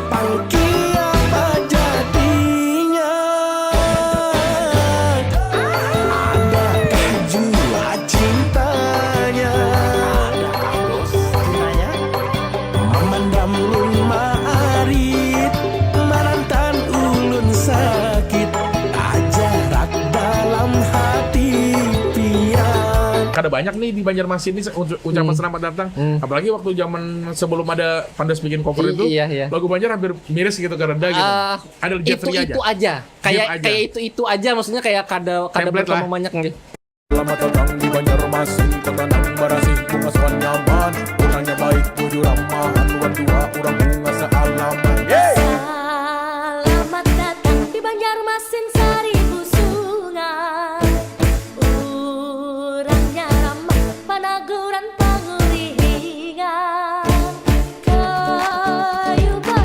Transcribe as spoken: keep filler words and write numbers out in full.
Pang kiapa jadinya? Adakah jua cintanya? Memandam lun maarit, marantan ulun sakit, ajarak dalam hati pian. Kada banyak nih di Banjarmasin nih ucapan selamat datang. Apalagi waktu zaman sebelum ada Pandas bikin cover I- itu, iya, iya. Lagu Banjar hampir miris gitu, karena gitu. Ah, Ada itu Jeffrey aja. Itu aja. Kayak Aja. Kayak itu itu aja, maksudnya kayak kada kada Template lah. Berkembang banyak gitu. Selamat datang di Banjarmasin, kota nang barasih, bungas wan nyaman. Urangnya baik, bujur, ramahan, wan jua urang bungas saalaman.